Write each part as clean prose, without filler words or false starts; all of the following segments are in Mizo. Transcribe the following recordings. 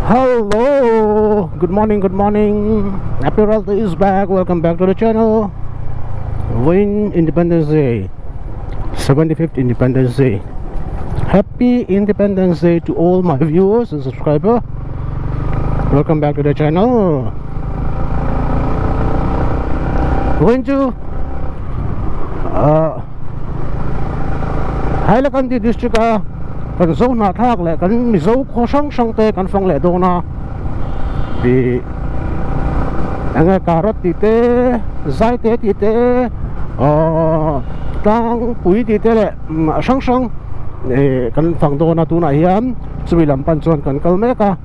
Hello, good morning, good morning. Happy Ralta is back. Welcome back to the channel. Win Independence Day, 75th Independence Day. Happy Independence Day to all my viewers and subscriber. Welcome back to the channel. Going to uh, Hailakandi district a kan zo hnahthlak leh kan Mizo khaw hrang hrang te kan fang leh dawn a ih eng nge carrot tih te zai te tih te ahh tlangpui tih te leh hrang hrang ih kan fang dawn a tunah hian chumi lam pan chuan kan kal mek a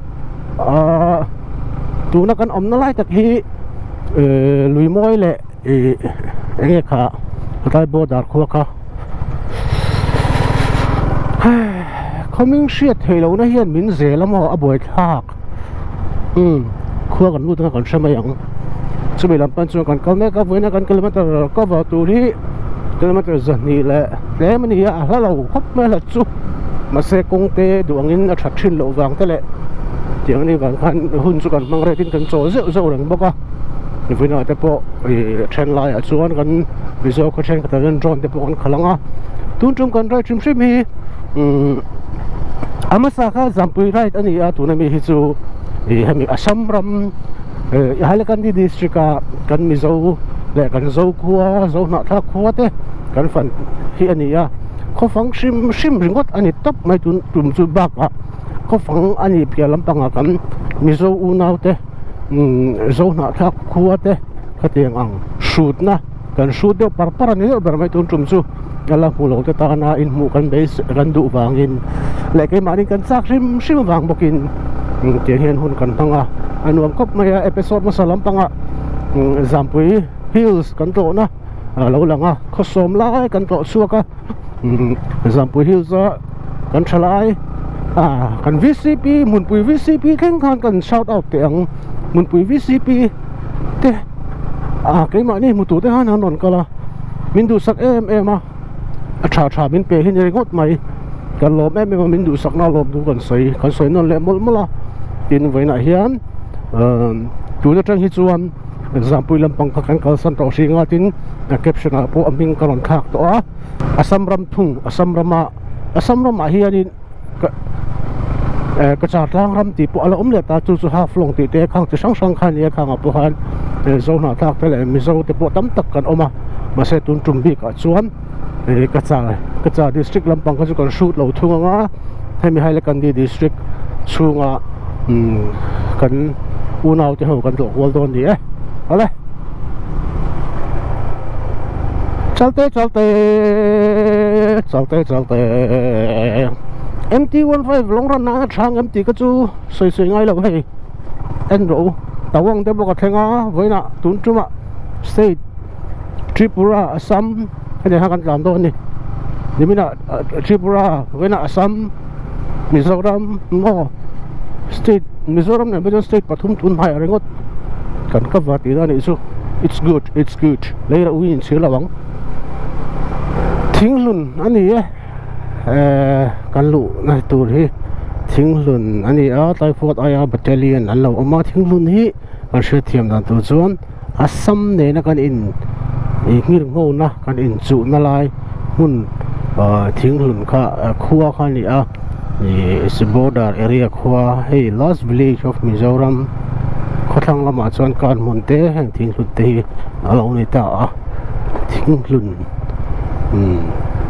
ahh tuna kan awmna lai tak hi ih lui mawi leh ih eng nge kha tlai border khua kha. Khawming hriat theih lohna hian min zel a maw a buai thlak umm khua kan lut anga kan hre mai ang chumi lam pan chuan kan kal mek a vawiina kan kilometer cover tur hi kilometer zahnih leh tlem a ni a a hla lo khawp mai a hlat chu mahse kawng te duh angin a that thin loh vang te leh tiang anih vang khan hun chu kan hmang rate in kan chawl zeuh zeuh reng bawk a vawiinah te pawh ih then laiah chuan kan Mizo khaw thenkhatah hian drone te pawh an khalh ang a tun tum kan ride hrim hrim hi umm a hmasa kha Zampui ride a ni a tuna mi hi chu ih hemi Assam ram eh Hailakandi district a kan Mizo leh kan Zo khua Zo hnahthlak khua te kan fan hi a ni a khawfang hrim hrim ringawt a ni tawp mai tun tum chu bakah khawfang a nih piah lampangah kan Mizo unau te umm Zo hnahthlak khua te. Khatiang ang hrutna kan hrut deuh par par a ni deuh ber mai tun tum chu a la hmu lo te tana inhmuh kan beis kan duh vangin leh keimahni kan chak hrim hrim avang bawkin tiang hian hun kan hmang a a nuam khawp mai a episode hmasa lampangah Zampui Hills kan tlawhna a lo lang a khawsawm lai kan tlawh chhuak a Zampui Hills a kan tha lai ah kan V_C_P hmunpui V_C_P thleng khan kan shout out teh ang hmunpui V_C_P te ah keimahni hmu tur te khan an rawn kal a min duhsak em em a a tha tha min pe hi ni ringawt mai kan lawm em em a min duhsak na lawm chu kan sawi kan sawi nawn leh mawlh mawlh a tin vawiinah hian ah tun atang hi chuan Zampui lampang kha kan kalsan tawh hri nga tin a caption ah pawh a hming ka rawn thlak tawh a Assam ram thung Assam rama Assam ramah hianin ka eh ka char tlang ram tih pawh a la awm leh ta chu chu half long tih te khang chi hrang hrang kha a nia khangah pawh khan eh zo hnahthlak te leh Mizo te pawh tam tak kan awm a mahse tun tum bikah chuan eh ka char ka char district lampang kha chu kan hrut lo thung ang a hemi Hailakandi district chhunga umm kan unau te ho kan tlawh kual dawn ni e awle chalte chalte chalte chalte MT15 long run a thang MT ka chu sawi sawi ngai lo hei en rawh u tawang te bawk a thleng a vawiinah tun tumah state Tripura Assam hetiang kha kan tlan dawn a ni niminah Tripura vawiinah Assam Mizoram maw state Mizoram nen pawh chuan state pathum tun hmaiah ringawt kan cover tihna a nih chu it's good it's good lei reuh hi inchhir lo ang thinghlun a ni e eh kan luhna tur hi thinghlun a ni a typhoid aia battalion an lo awm a thinghlun hi kan hriatthiam dan tur chuan. Assam nena kan in ih nghirnghona kan inchuhna lai hmun ah thinghlun kha khua kha a ni a ih border area khua hei last village of Mizoram khawthlang lamah chuan kar hmun te heng thinghlun te hi a lo ni ta a thinghlun umm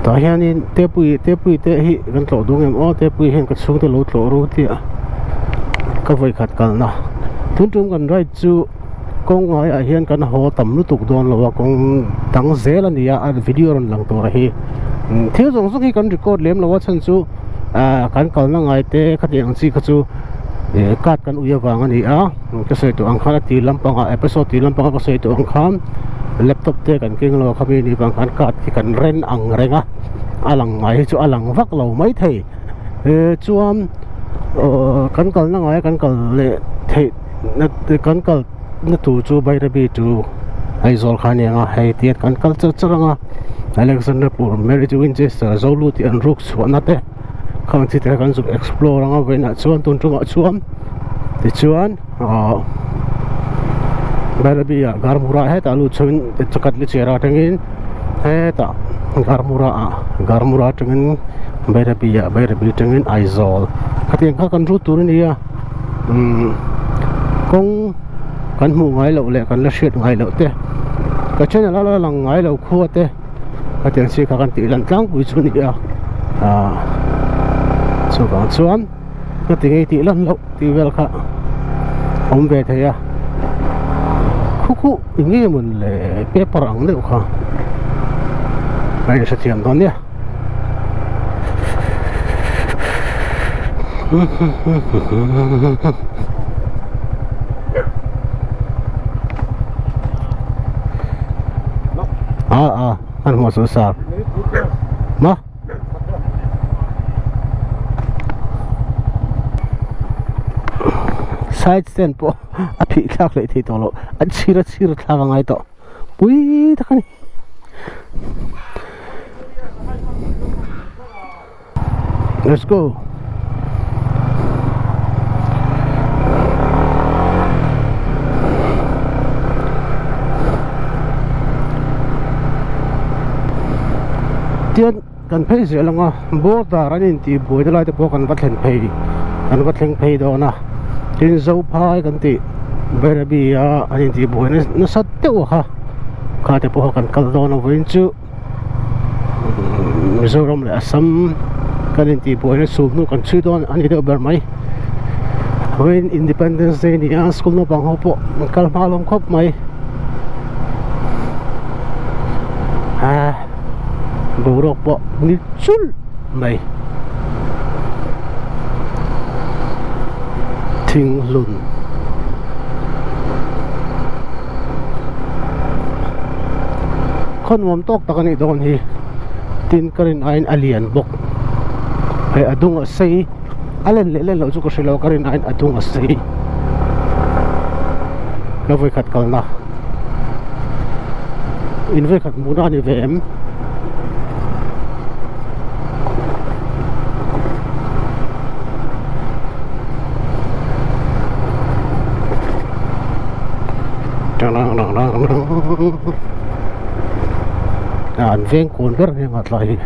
tah hianin tepui tepui te hi kan tlawh duh ngem aw tepui hian ka chhungte lo tlawh ru tia ka vawikhat kalna tun tum kan ride chu. Kawng ngaiah hian kan haw tam lutuk dawn lo a kawng dang zel a ni a a video rawn lang tur hi thil zawng zawng hi kan record lem lo a chhan chu ah kan kalna ngai te khatiang ang chi kha chu ih card kan ui avang a ni a ka sawi tawh ang khan a tir lampangah episode tir lampanga ka sawi tawh ang khan laptop te kan keng lo a khami nih vang khan card hi kan ren ang reng a a lang ngai hi chu a lang vak lo maithei eh chuan aw kan kalna ngaia kan kal leh theih. Kan kal na tur chu Bairabi chu Aizawl kha a ni ang a hei tiat kan kal char char ang a Alexander pur Mary chu Winchester zo lut tih an ruk chhuahna te khang chi te kha kan zuk explore ang a vawiinah chuan tun tungah chuan. Tichuan ahh Bairabi ah Garmura hetah lut chhoin Katlichera atangin hetah Garmura ah Garmura atangin Bairabi ah Bairabi atangin Aizawl khatiang kha kan rut tur a ni a umm kawng kan hmuh ngai loh leh kan la hriat ngai loh te ka channel a la lang ngai lo khua te. Hetiang chi kha kan tih lan tlangpui chu a ni a ah chuvang chuan ka ti ngei tih lan loh tih vel kha awm ve thei a khu khu eng nge mawn le paper ang deuh kha a inhrethiam dawn nia. A a an hmuh chu sar ma side stand pawh a phih thlak leh thei tawh loh a chhir a chhir thlak a ngai tawh pui tak a ni. Let's go. Tian kan phei zel anga border an intih buaina lai te pawh kan va thlen phei kan va thleng phei dawn a tin Zophai kan tih Bairabi a an intih buaina nasa deuh kha kha te pawh kan kal dawn a vawiin chu. Mizoram leh Assam kan intih buaina sul hnu kan chhui dawn a ni deuh ber mai vawiin Independence Day ni a school naupang ho pawh an kal hma lawm khawp mai ah boruak pawh ni chulh mai thinghlun. Khaw nuam tawk tak a nih dawn hi tin ka rin aiin a lian bawk hei a dung a sei a len leh len loh chu ka hre lo ka rin aiin a dung a sei ka vawikhat kalna in vawikhat hmuhna a ni ve em. An veng kawn ber ania nghah tlai hi.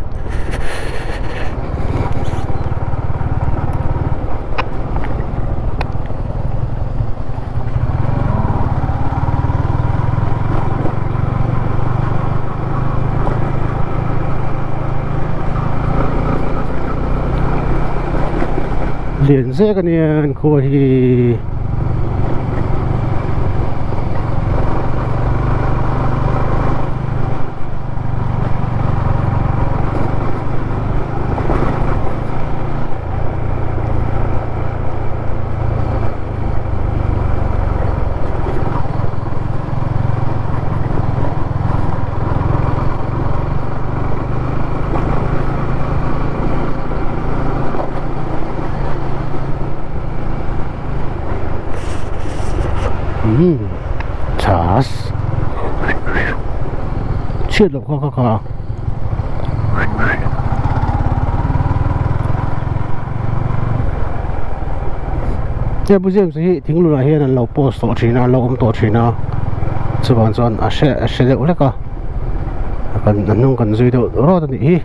Lian zek ania an khua hi. Umm chhas chhiat loh kha kha kha he pu James hi thinglunah hian an lo post tawh thin a an lo awm tawh thin a chuvang chuan a hre a hre deuh hlek a kan a hnung kan zui deuh rawt a nih hi.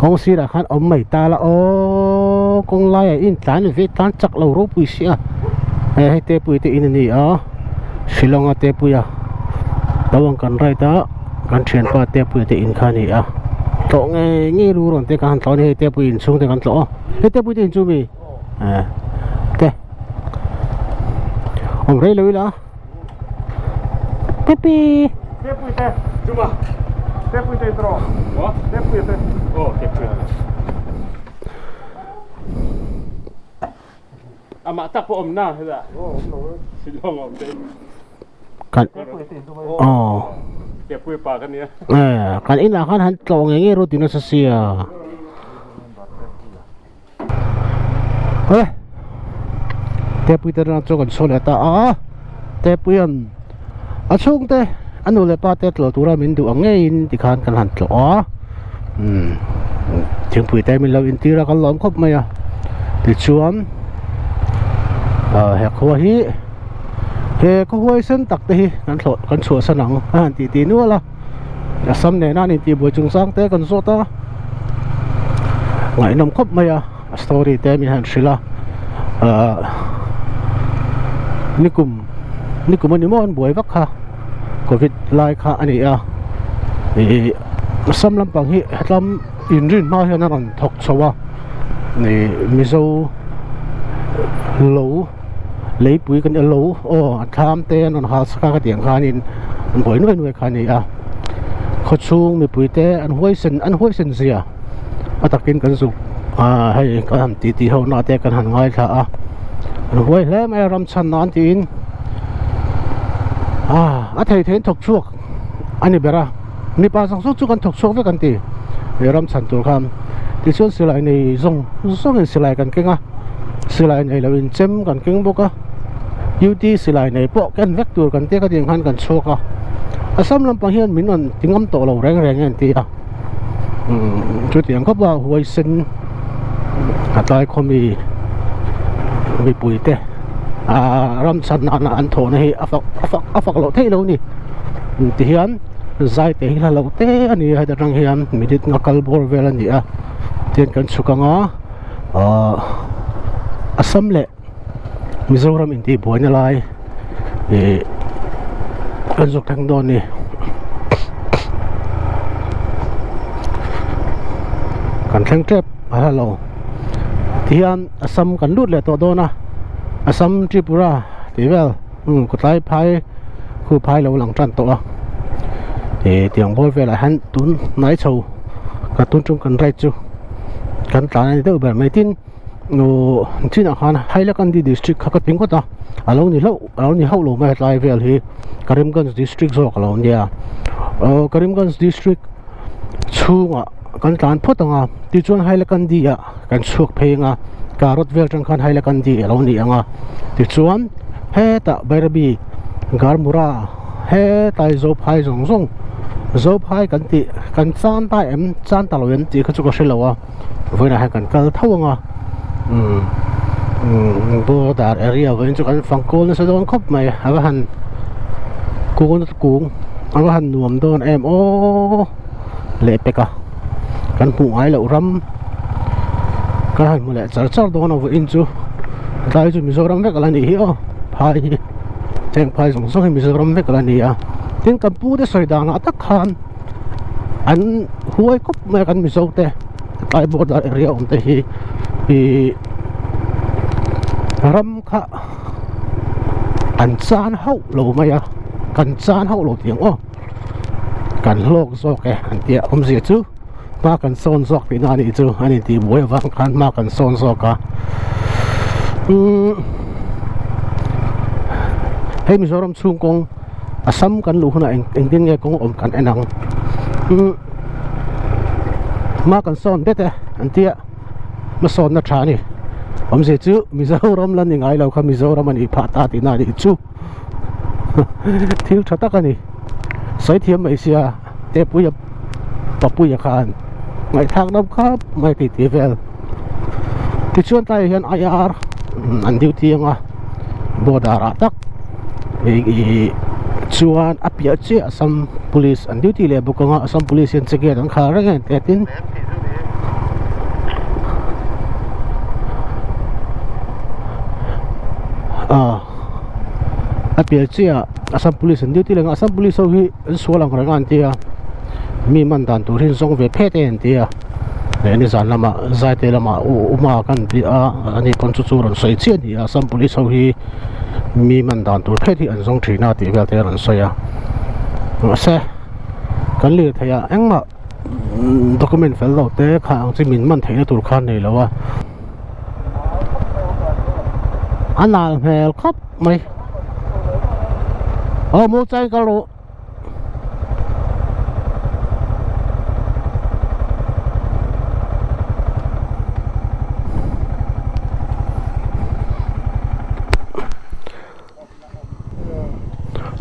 Kawng sirah khan awm mai ta la aw kawng laiah in tlan ve tlan chak lo ropui sia hei hei te pui te in a ni a Shillong a te pui a naupang kan ride a. Kan thianpa Tepuia te in kha a ni a tlawh ngei ngei lu rawn te ka han tlawh a ni hei Tepuia inchhung te kan tlawh a hei Tepuia te in chu mi eh te awm rei lo ila Tepi Tepuia te chuma Tepuia te intro Tepuia te oh Tepuia Amah tak pawh awm na hela. Aw awm lo e. Shillong awm te. Kan aw. Kepui pa ka nia. Eh kan inah khan han tlawh ngei ngei ru ti nasa sia. Eh. Tepui te atang chuan kan chhuak leh ta a Tepuia'n a chhungte a nu leh pa te tlawh tura min duh ang ngeiin tikhan kan han tlawh a umm thingpui te min lo intir a kan lawm khawp mai a tichuan ah he khua hi he khawhuai sen tak te hi kan thlawh kan chhuahsan ang a han tih tih nual a. Assam nena an intihbuai chungchang te kan zawt a ngaihnawm khawp mai a a story te min han hrilh a ahh nikum nikum a ni maw an buai vak kha covid lai kha a ni a ih Assam lampang hi hetlam inrin hma hian a rawn thawk chho a ih Mizo lo. Leipui kan elo aw a thlam te an rawn hal sak a ka tih ang khanin an buai nuai nuai kha a ni a khawchhung mipui te an huaisen an huaisen zia a takin kan zuk ah hei kan han tih tih ho na te kan han ngaithla a an huai hle mai a ram chhan nan tiin ah a thei theiin thawk chhuak a ni ber a mipa zawng zawng chu kan thawk chhuak vek an ti he ram chhan tur khan tichuan silai nei zawng zawngin silai kan keng a. Silai nei lo in chem kan keng bawk a UT silai nei pawh ken vek tur kan tia ka tih ang khan kan chhuak a Assam lampang hian min rawn ti ngam tawh lo reng reng e an ti a umm chutiang khawp a huaisen a tlai khaw mi mipui te ah ram chhan nana an thawhna hi a fak a fak a fak loh theih lo a ni tihian zai te hi hla lo te a ni a heta tang hian minute nga kal bawr vel a ni a tihian kan chhuk ang a. Ahh Assam leh Mizoram intih buaina lai ih kan zawk thleng dawn a ni kan thleng tep a hla lo tihian Assam kan lut leh tawh dawn a Assam Tripura tih vel umm kawtlai phai khu phai lo lang tan tawh a ih tiang bawr velah hian tun hnai chho ka tun tum kan ride chu. Kan tlan a ni deuh ber mai tin uhh chinah khan Hailakandi district kha ka ti ngawt a a lo ni hlauh a lo ni hauh lo mai a tlai vel hi Karimganj district zawk a lo nia aw Karimganj district chhungah kan tlan phawt ang a tichuan Hailakandi ah kan chhuak phei ang a Karot vel atang khan Hailakandi a lo ni ang a tichuan hetah Bairabi Garmura. Hetlai Zophai zawng zawng Zophai kan tih kan chan ta em chan ta lo em tih kha chu ka hre lo a vawiinah hian kan kal tho ang a umm umm border area vawiin chu kan fang kawl nasa dawn khawp mai a va han kung kung a va han nuam dawn em aw leh pek a kan hmuh ngai loh ram kan han hmu leh char char dawn a vawiin chu tlai chu Mizoram vek a la nih hi aw phai hi. Heng phai zawng zawng hi Mizoram vek a la ni a tin kan pu te sawi danah tak khan an huai khawp mai a kan Mizo te tlai border area awm te hi ih ram kha an chan hauh lo mai a kan chan hauh lo tih ang aw kan hlawk zawk e an tia awmzia chu hma kan sawn zawk tihna a nih chu a ni tih buai avang khan hma kan sawn zawk a umm hei Mizoram chhung kawng Assam kan luh hunah eng engtin nge kawng awm kan en ang umm hma kan sawn det e an tia hmasawnna tha a ni awmzia chu Mizoram la ni ngai lo kha Mizoram a nih phah ta tihna a nih chu thil tha tak a ni sawi thiam mai sia. Tepuia Papuia khan ngaihthlak deuh khap mai tih tih vel tichuan tlaiah hian IR an duty anga border ah tak ih chuan a piah chiah Assam police an duty leh bawk anga Assam police hian che gate an khar reng a tia tin ah a piah chiah Assam police an duty leh anga Assam police ho hi. An sual ang reng a an ti a mi man dan tur hi an zawng ve phet e an ti a leh nizan lamah zaite lamah uma kan ti a ani pawn chu chu rawn sawi chiah a ni a Assam police ho hi mi man dan tur phet hi an zawng thin a tih vel te a rawn sawi a mahse kan lirthei ah engmah document fel lo te kha ang chi min man theihna tur kha an nei lo a a nal hmel khawp mai aw maw chai kal rawh.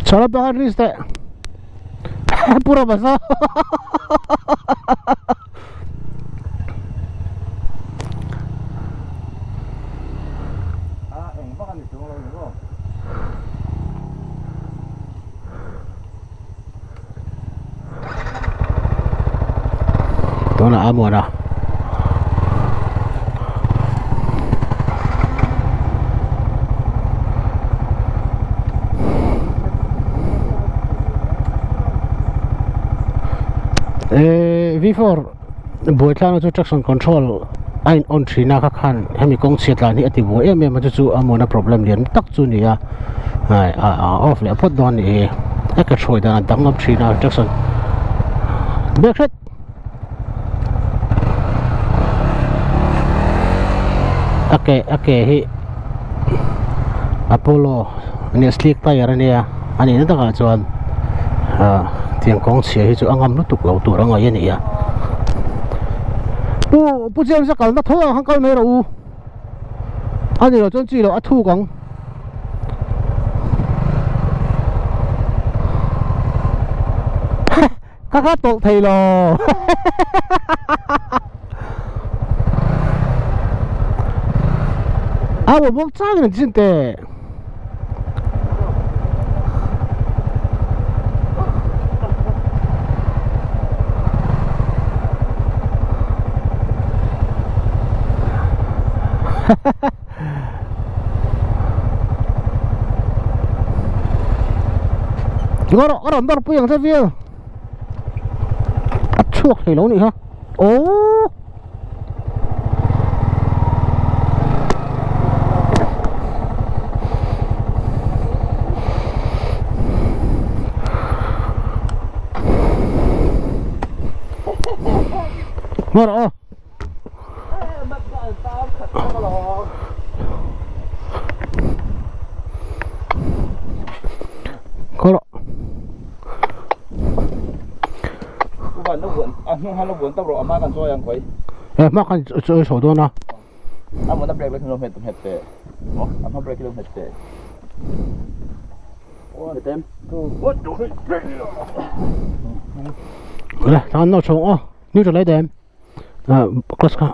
Chho lam pawh khan risk teh Pu Rama saw Tunah a muan a. Eh V4 buaithlana chu traction control a in on thin a kha khan hemi kawng chhiat lan hi a ti buai em em a chu chu a muana problem lian tak chu a ni a a off leh phawt dawn a ni hi a ke hruai dan a danglam thin a traction brake hret. A ke a ke hi Apollo ania slick tire ania a nihna takah chuan ah tiang kawng chhia hi chu a ngam lutuk lo tur a ngaih a ni a pu pu James a kalna tho ang khan kal mai rawh u a ni loh chuan chi loh a thuk ang. Ka kha tawlh thei lo. A bo bawk chang in chin te. Ngawr a rawn dawrpui ang che vel. A chhuak thei lo nih kha aww Ngawr aw Khaw rawh. E hma khan chawi chho dawn a. Le thang no chhong aw neutral lai dem. Clutch kha.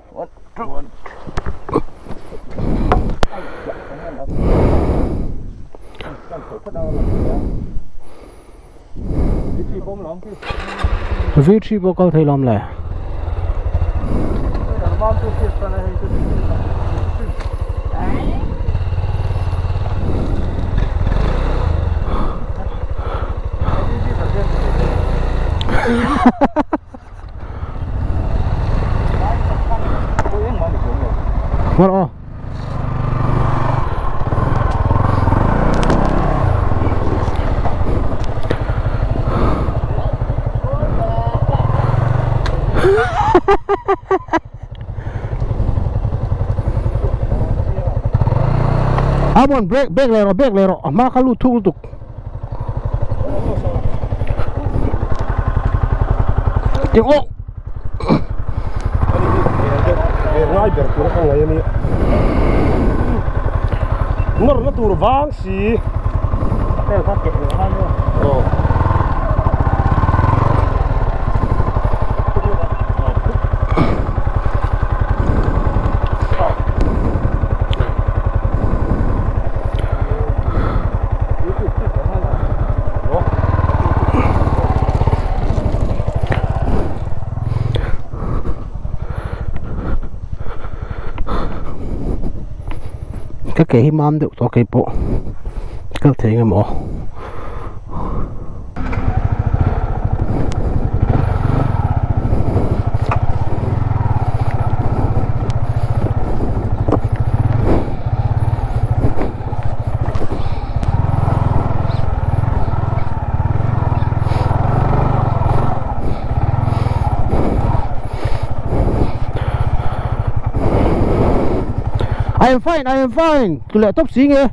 V3 pawh kal thei lawm le. Ngon aw. A bon break break leh rawh break leh rawh a hma kha lut thuk lutuk. Tiếng ô ngai ber tur ka ngai ani nawr na tur vang si aw Ka ke hi mam deuh tawh keipawh kal thei ang em aw. I am fine, I am fine. Tu leh tawp si nge.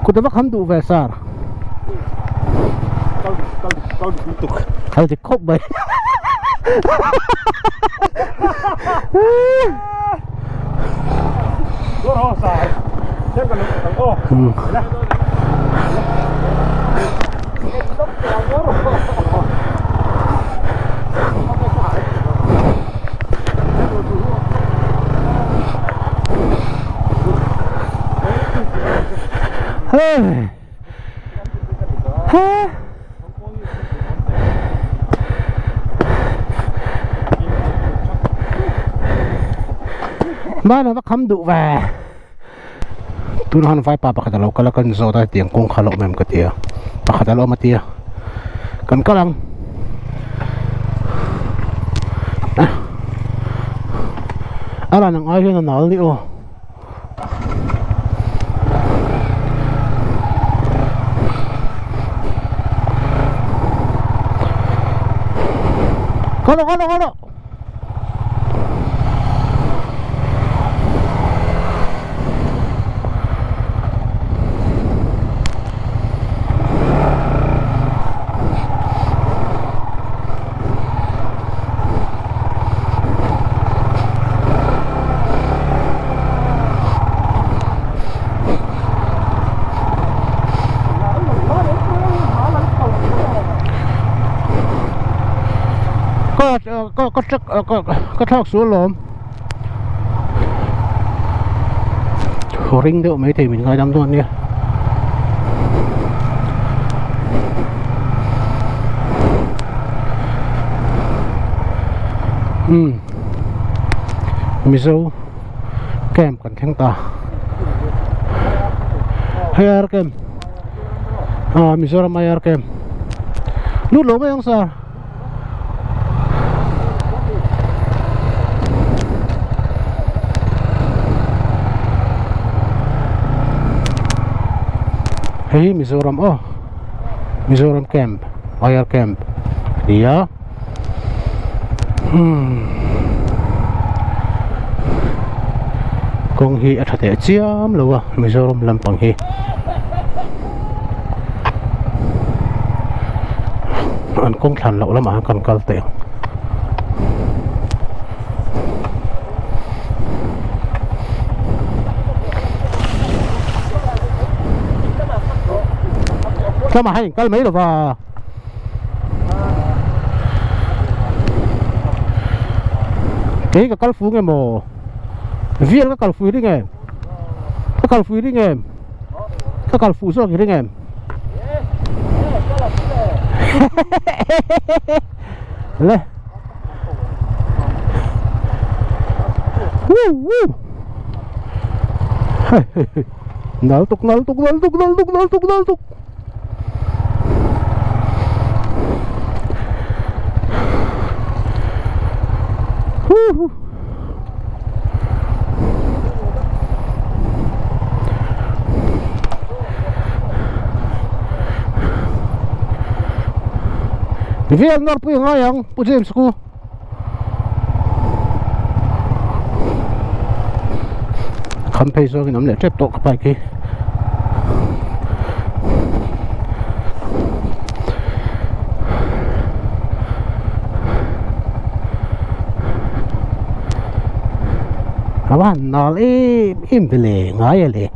Kut a va kham duh ve sir. Kal dik kal dik lutuk. Kal dik khawp mai. Hey. He. Mana va kham duh ve. Tuna han vaipa pakhat alo kal a kan zawt a hetiang kawng kha a lo awm em ka ti a pakhat a lo awm a tia kan kal ang a ran ang ai hian a nal ni aw. Kal rawh kal rawh kal rawh. Ka ka ka ka ka thlak sual lawm ring deuh mai thei min ngaidam dawn nia umm mizo camp kan thleng ta hei ar camp ah mizoram ar camp lut lo mai ang sir. Hei hi Mizoram aw Mizoram camp IR camp a ni a umm kawng hi a tha teh chiam lo a Mizoram lampang hi. An kawng thlan loh lamah hian kan kal teh ang. Lamah hian in kal mai lova. Kei ka kal fu nge maw? Vial ka kal fui ring em? Ka kal fui ring em? Ka kal fuh zawk i ring em? Le. Woo woo. Nal tuk nal tuk nal tuk nal tuk nal tuk nal tuk. Woo. Vel nawr pui ngai ang Pu James ku. Kham phei zawngin awm leh tep tawh ka bike hi. A va han nal em em ve le ngai a le.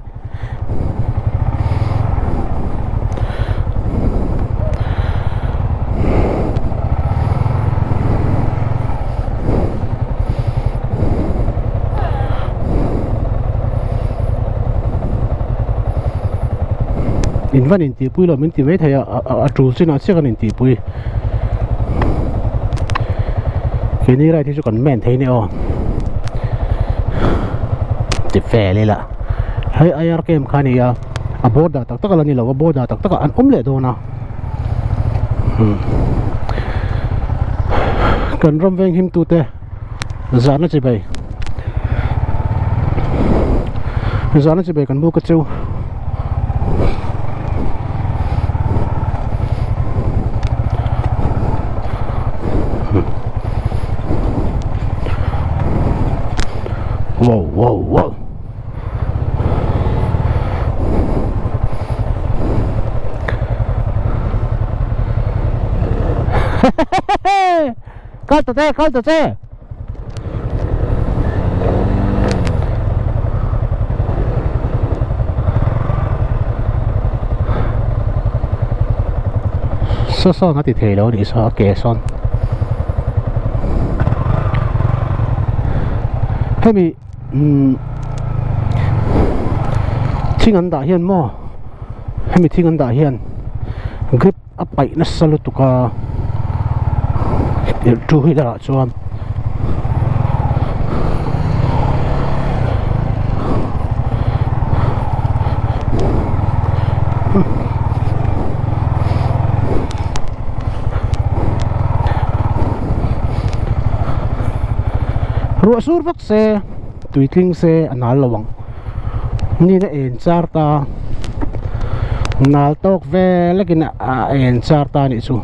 In van intihpui lo min ti mai thei a a tul chinah chiah kan intihpui keini ride hi chu kan men thei a ni aw ti fel ila hei IR camp kha a ni a a border tak tak a la ni lo a border tak tak ah an awm leh dawn a kan ram veng him tute zahna chibai zahna chibai kan buk a cheu. Wow wow wow. Kal ta che, kal ta che. Saw sawn a ti thei lo anih saw a ke sawn. Hemi umm thing an dah hian maw hemi thing an dah hian grip a paih nasa lutuk a two wheeler ah chuan ruah sur vak se tui tling se a nal lo ang nina en char ta nal tawk vel lekin a en char ta anih chu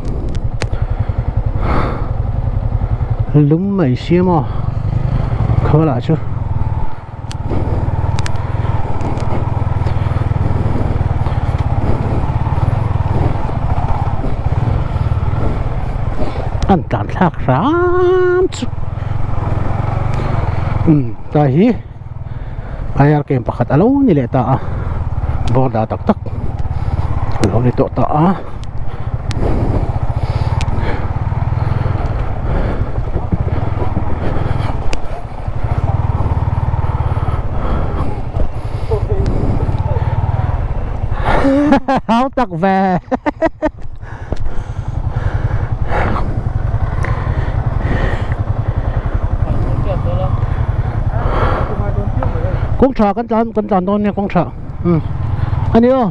lum mai sia maw khawl ah chu an tlan thlak hram chu umm ta hi. Air camp pakhat a lo ni leh ta a border tak tak a lo ni tawh ta a hau tak ve. Kawng tha kan tlan kan tlan dawn nia kawng tha um a ni aw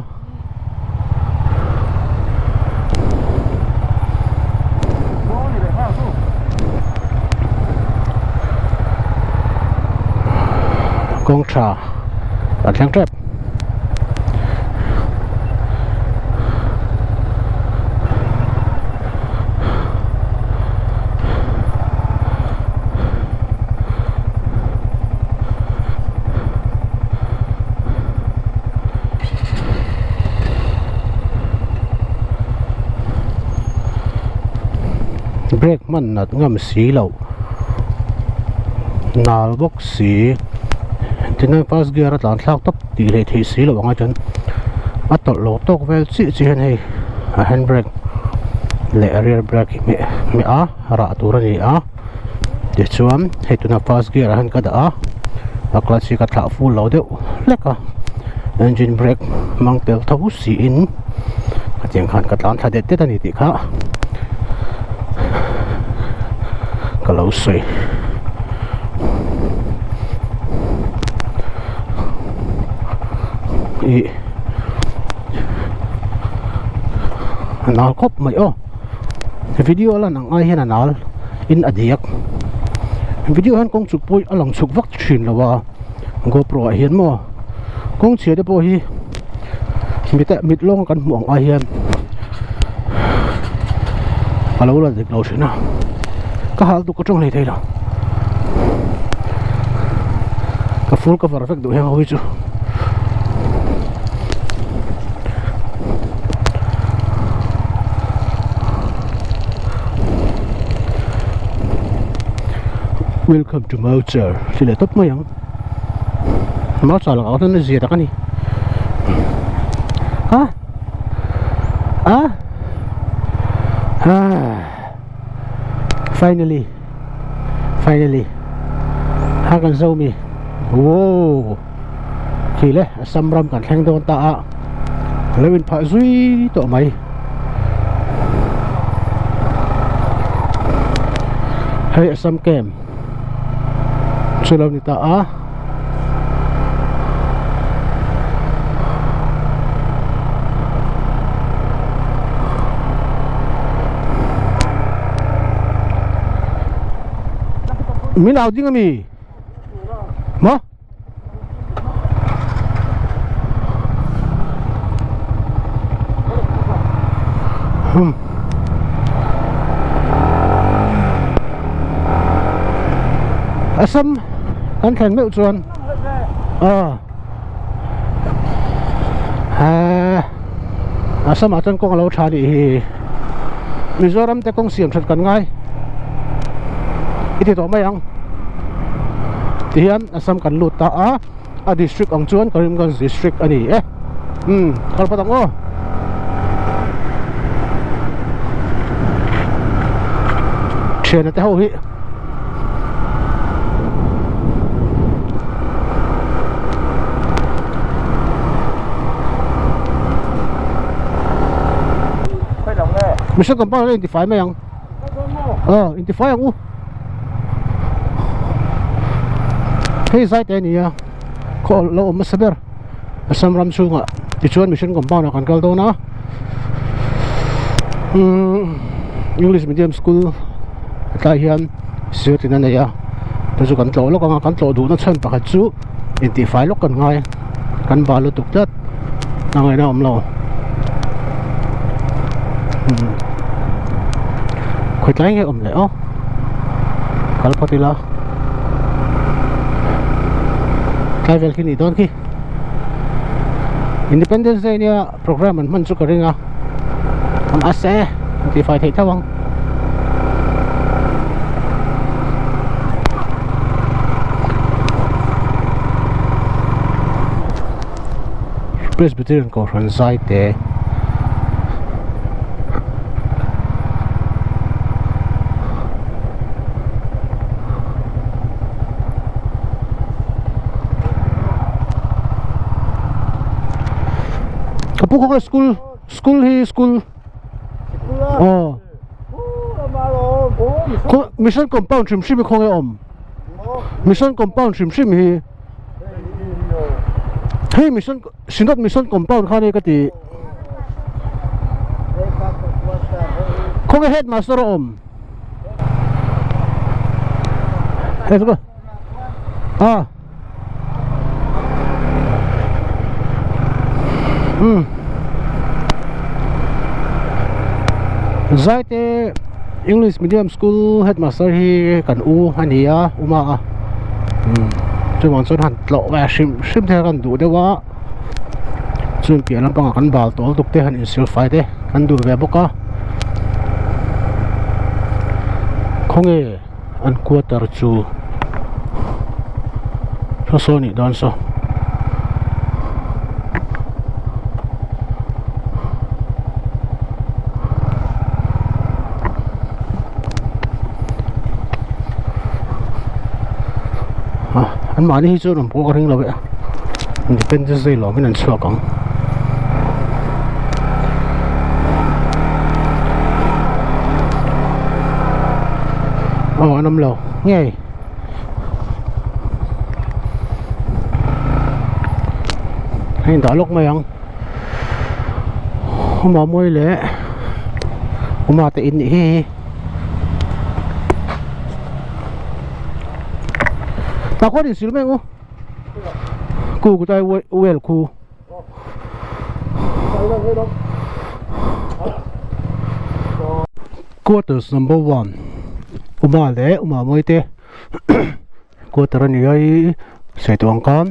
kawng tha kan thleng tep. Brake hman nat ngam si loh nal bawk si tichuan first gear a tlan thlak tawp tih leh theih si loh anga chuan a tawlh lo tawk vel chiah chiah hian hei a hand brake leh a rear brake hi hmeh hmeh a rah tur a ni a tichuan hei tuna first gear ah hian ka dah a a clutch hi ka thlah full lo deuh hlek a engine brake hmang tel tho siin hetiang khan ka tlan thla det det a ni tih kha ka lo sawi. Ih a nal khawp mai aw video a lan ang ai hian a nal in a diak video hian kawng chuk pawh a lang chuk vak thin lo a gopro ah hian maw kawng chhia te pawh hi mit ah mit lawng a kan hmuh ang ai hian a lo la dik lo thin a ka hal tuk ka tawng hlei thei lo ka full cover vek duh heng ho hi chu. Welcome to Mauchar ti leh tawp mai ang Mauchar lakah chuan a zia tak a ni ha a ha finally finally ha kan zo mi wow khi le Assam ram kan thleng dawn ta a lo in phah zui tawh mai hei Assam camp chu lo ni ta a. Min au ding ami maw hmm Assam kan thlen meuh chuan ah ha Assam ah chuan kawng a lo tha anih hi Mizoram te kawng siam that kan ngai. I ti tawh mai ang. Tihian Assam kan lut ta a, a district ang chuan Karimganj district a ni e. Umm kal phawt ang aw. Thiana te ho hi. Mission compound a intifai mai ang. Aw intifai ang u. Hei zai te a ni a khaw lo awm hmasa ber Assam ram chhungah tichuan mission compound ah kan kal dawn a umm English medium school tlai hian sir tin a nei a chu chu kan tlawh lawk ang a kan tlawh duhna chhan pakhat chu intihfai lawk kan ngai kan bal lutuk tlat a ngaihna a awm lo umm khawi tlai nge awm leh aw kal phawt ila tlai vel khi nih dawn khi Independence Day nia program an hman chu ka ring a an ase an tihfai theih tho ang. Presbyterian Kohhran zai te Ka pu khaw school school hi school aw khaw mission compound hrim hrim hi khawnge awm mission compound hrim hrim hi hei mission Synod mission compound kha ania ka ti khawnge headmaster a awm Let's go. Ah. Hmm. Zaite English Medium School headmaster hi kan u a ni a uma a hmm chuvang chuan han tlawh ve hrim hrim te kan duh deuh a chuan piah lampangah kan bal tawl tuk te han insil fai te kan duh ve bawk a khawnge an quarter chu saw saw nih dawn saw. An mahni hi chuan awm pawh ka ring lo e Independence Day lawmin an chhuak ang. Aw an awm lo ngei hei dah lawk mai ang awma mawi leh awma te in nih hi tah khuan insil mai ang u ku kutai well khu. Quarters number 1 Uma leh Uma mawi te quarter a ni a ih sawi tawh ang khan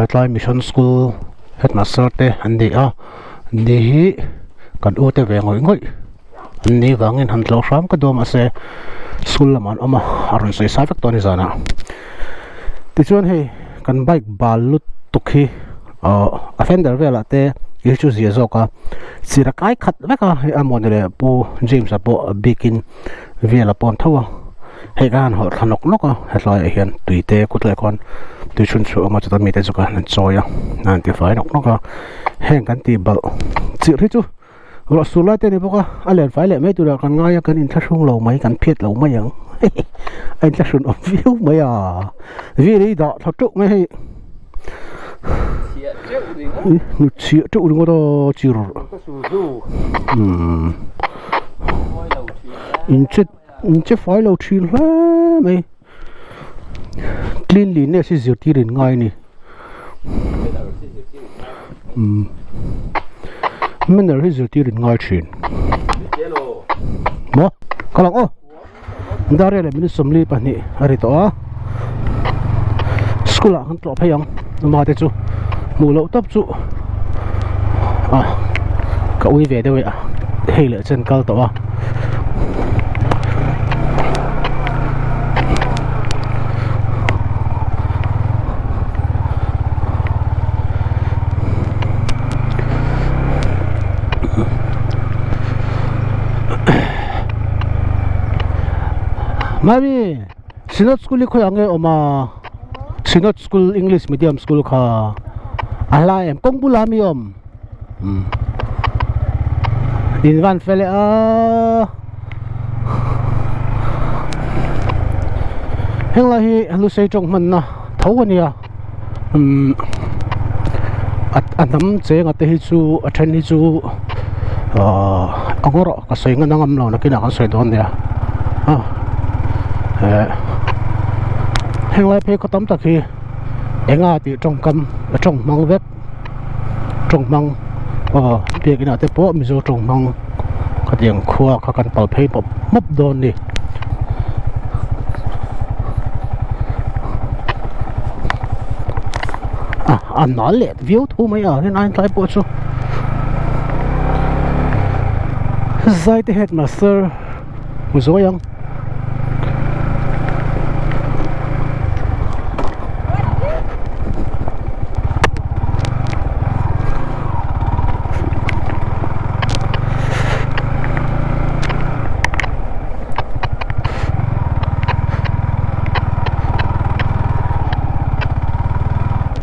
tlai mission school headmaster te an ni a ni hi kan u te ve ngawih ngawih an nih vangin han tlawh hram ka duh a mahse school lamah an awm a a rawn sawi sai vek tawh a ni zanah tichuan hei kan bike bal lutuk hi ahh a fender velah te ih chu zia zawk a sir a kai khat vek a hei a mawni leh pu James a pawh a bikin vel a pawn tho a hei khan han hawlh thla nawk nawk a hetlaiah hian tui te kut leh khawn tui chhun chhuah a awm a chuta mite chu khan an chawi a an tifai nawk nawk a heng kan tih balh chirh hi chu. Ruah sur lai te a ni bawk a, a len fai leh mai turah kan ngai a, kan inthlahrung lo mai, kan phiat lo mai ang a inthlahrun awm viau mai a, vil hi dah thla teuh mai hei hnut chhiah teuh ringawt a chir umm in che in che fai lo thin hle mai cleanliness hi zirtir in ngai a ni. Umm manner hi zirtir in ngai thin maw kal ang aw dar leh minute 42 a ri tawh a school ah kan tlawh phei ang ama te chu hmuh loh tawp chu ah ka ui ve deuh e a hei leh chen kal tawh a. Mami Synod school hi khawiah nge awm a Synod school English medium school kha a hla em kawng bulah mi awm umm in van fel e a heng lai hi lusei tawng hmanna tho a nia umm a hnam cheng a te hi chu a then hi chu ahh a ngaw rawh ka sawi ngan a ngam lo nakinah kan sawi dawn nia a eh heng lai phei khaw tam tak hi enga tih tawngkam a tawng hmang vek tawng hmang aw biakin ah te pawh mizo tawng hmang khatiang khua kha kan pal phei mawp mawp dawn a ni. A a nal leh viau tho mai a rin aiin tlai pawh chu Zaite headmaster hmu zuai ang.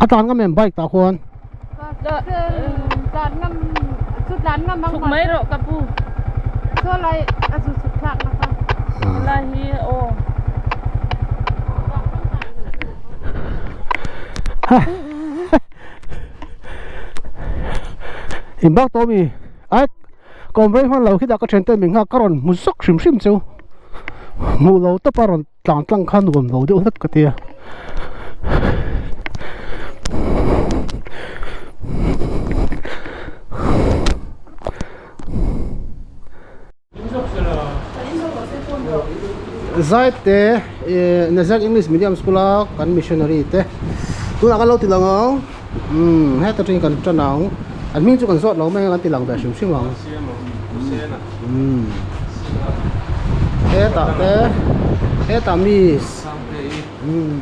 A tlan ngam em bike tah khuan? Chhuk mai rawh ka pu. Lai hi aw. In bak tawh mi ai kawm rei hman lo khitah ka thian ten min nghak ka rawn hmu zawk hrim hrim chu hmuh lo tawp a rawn tlang tlang kha nuam lo deuh hlek ka tia. Zaite Nazareth English Medium School a kan missionary te tunah kan lo ti lang ang umm heta tangin kan tan ang an hming chu kan zawt lo mai ang kan ti lang ve hrim hrim ang umm hetah te hetah miss umm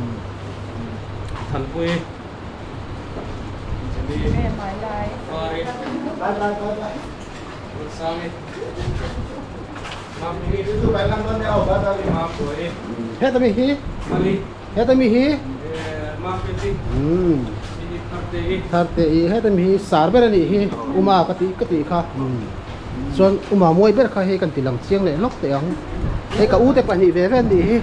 Heta mi hi heta mi hi tharte i heta mi hi sar ber a nih hi uma ka tih ka tih kha chuan uma mawi ber kha hei kan ti lang chiang leh lawk teh ang hei ka u te pahnih ve ve an nih hi.